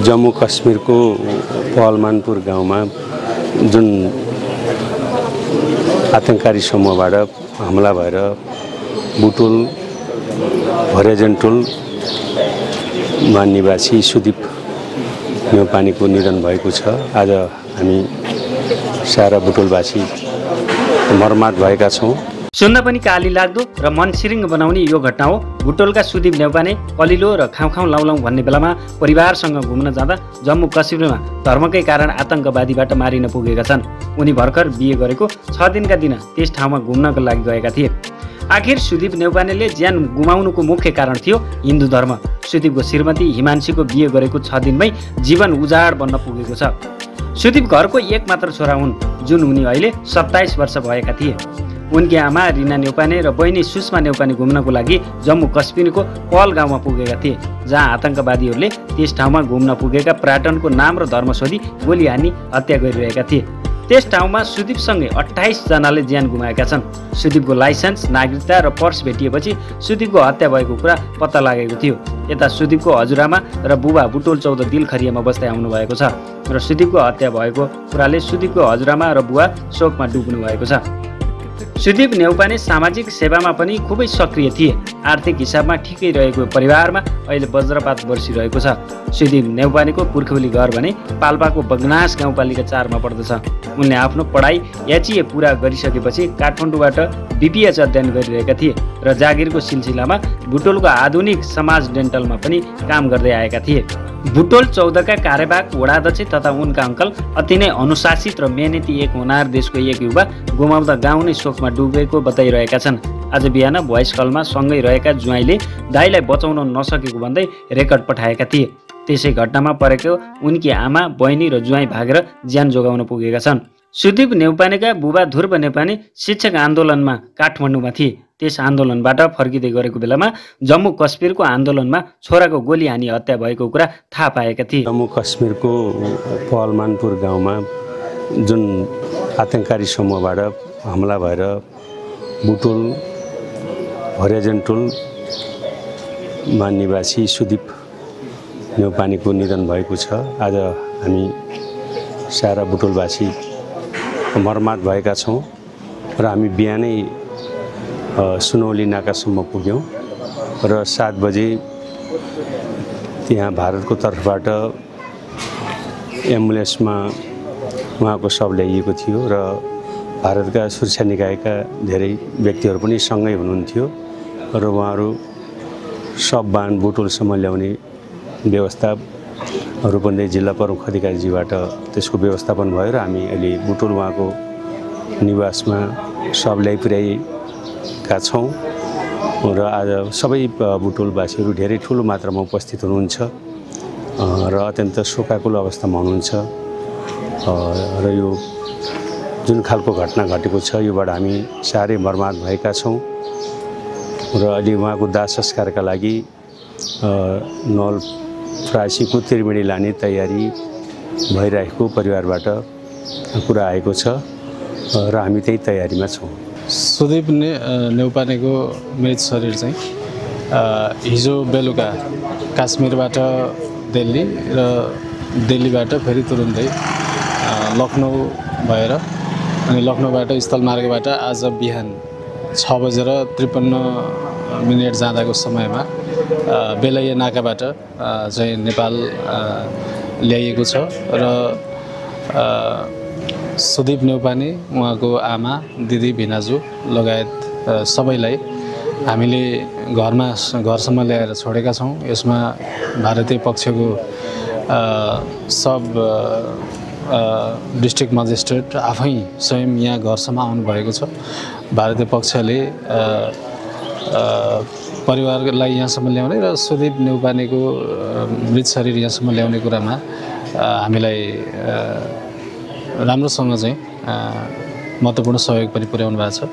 जम्मू कश्मीरको पहलमानपुर गाउँमा जुन आतंककारी समूहबाट हमला भएर बुटोल भरेजनटोलमा निवासी सुदीप नेउपानेको निधन भएको छ। आज हामी सारा बुटोलवासी मर्माहत भएका छौँ। सुन्न पनि काली लाग्दो र मन सिरिङ बनाउने यो घटना हो। बुटोलका सुदीप नेउपाने कलिलो र खाउँ लाउलाउँ भन्ने बेलामा परिवारसँग घुम्न जाँदा जम्मू कश्मीरमा धर्मकै कारण आतंकवादीबाट मारिन पुगेका छन्। उनी भर्खर बिहे गरेको 6 दिनका दिन त्यस ठाउँमा घुम्नको लागि गएका थिए। आखिर सुदीप नेउपानेले ज्यान गुमाउनुको मुख्य कारण थियो हिन्दू धर्म। सुदीपको श्रीमती हिमांशीको बिहे गरेको 6 दिनमै जीवन उजाड बन्न पुगेको छ। सुदीप घरको एकमात्र छोरा हुन्, जुन उनी अहिले 27 वर्ष भएका थिए। उनकी आमा रिना नेउपाने र बहिनी सुषमा नेउपाने घुम्नको लागि जम्मू कश्मीरको पहल गाउँमा पुगेका थिए, जहाँ आतंकवादीहरूले त्यस ठाउँमा घुम्न पुगेका पर्यटनको नाम र धर्म सोधी गोली हानी हत्या गरिरहेका थिए। त्यस ठाउँमा सुदीपसँगै 28 जनाले ज्यान गुमाएका छन्। सुदीपको लाइसेन्स, नागरिकता र पर्स भेटिएपछि सुदीपको हत्या भएको कुरा पत्ता लागेको थियो। यता सुदीपको हजुरआमा र बुबा बुटोल 14 दिलखरियामा बस्दै आउनु भएको छ र सुदीपको हत्या भएको कुराले सुदीपको हजुरआमा र बुबा शोकमा डुब्नु भएको छ। सुदीप नेउपाने सामाजिक सेवामा पनि खुबै सक्रिय थिए। आर्थिक हिसाबमा ठिकै रहेको परिवारमा अहिले वज्रपात बर्सिरहेको छ। सुदीप नेउपानेको पुर्खौली घर भने पाल्पाको बगनास गाउँपालिका 4 मा पर्दछ। उनले आफ्नो पढाइ एचए पुरा गरिसकेपछि काठमाडौँबाट बीपीएच अध्ययन गरिरहेका थिए र जागिरको सिलसिलामा बुटोलको आधुनिक समाज डेन्टलमा पनि काम गर्दै आएका थिए। बुटोल 14 का कार्यवाहक वडाध्यक्ष तथा उनका अङ्कल अति नै अनुशासित र मेहनती एक होनार देशको एक युवा गुमाउँदा गाउँ नै शोकमा डुबेको बताइरहेका छन्। आज बिहान भोइस कलमा सँगै रहेका ज्वाइँले दाइलाई बचाउन नसकेको भन्दै रेकर्ड पठाएका थिए। त्यसै घटनामा परेको उनकी आमा, बहिनी र ज्वाइँ भागेर ज्यान जोगाउन पुगेका छन्। सुदीप नेउपानेका बुबा ध्रुव नेउपाने शिक्षक आन्दोलनमा काठमाडौँमा थिए। त्यस आन्दोलनबाट फर्किँदै गरेको बेलामा जम्मू कश्मीरको आन्दोलनमा छोराको गोली हानी हत्या भएको कुरा थाहा पाएका थिए। जम्मू कश्मीरको पहलमानपुर गाउँमा जुन आतंककारी समूहबाट हमला भएर बुटोल भरेजनटोलमा निवासी सुदीप नेउपानेको निधन भएको छ। आज हामी सारा बुटोलवासी मर्माहत भएका छौँ र हामी बिहानै सुनौली नाकासम्म पुग्यौँ र 7 बजे त्यहाँ भारतको तर्फबाट एम्बुलेन्समा उहाँको शव ल्याइएको थियो र भारतका सुरक्षा निकायका धेरै व्यक्तिहरू पनि सँगै हुनुहुन्थ्यो र उहाँहरू शव वाहन बुटोलसम्म ल्याउने व्यवस्था रूपन्देही जिल्ला प्रमुख अधिकारीजीबाट त्यसको व्यवस्थापन भयो र हामी अहिले बुटोल उहाँको निवासमा शव ल्याइ पुर्याएका छौँ र आज सबै बुटोलवासीहरू धेरै ठुलो मात्रामा उपस्थित हुनुहुन्छ र अत्यन्त शोकाकुल अवस्थामा हुनुहुन्छ र यो जुन खालको घटना घटेको छ योबाट हामी साह्रै मर्माहत भएका छौँ र अहिले उहाँको दाह संस्कारका लागि नवलपरासीको त्रिवेणी लाने तयारी भइरहेको परिवारबाट कुरा आएको छ र हामी त्यही तयारीमा छौँ। सुदीप नेउपानेको मृत शरीर चाहिँ हिजो बेलुका काश्मीरबाट दिल्ली र दिल्लीबाट फेरि तुरुन्तै लखनऊ भएर अनि लखनऊबाट स्थलमार्गबाट आज बिहान 6:53 जाँदाको समयमा बेलैया नाकाबाट चाहिँ नेपाल ल्याइएको छ र सुदीप नेउपाने, उहाँको आमा, दिदी, भिनाजु लगायत सबैलाई हामीले घरसम्म ल्याएर छोडेका छौँ। यसमा भारतीय पक्षको सब डिस्ट्रिक्ट मजिस्ट्रेट आफै स्वयं यहाँ घरसम्म आउनुभएको छ। भारतीय पक्षले परिवारलाई यहाँसम्म ल्याउने र सुदीप नेउपानेको मृत शरीर यहाँसम्म ल्याउने कुरामा हामीलाई राम्रोसँग चाहिँ महत्त्वपूर्ण सहयोग पनि पुर्याउनु भएको छ।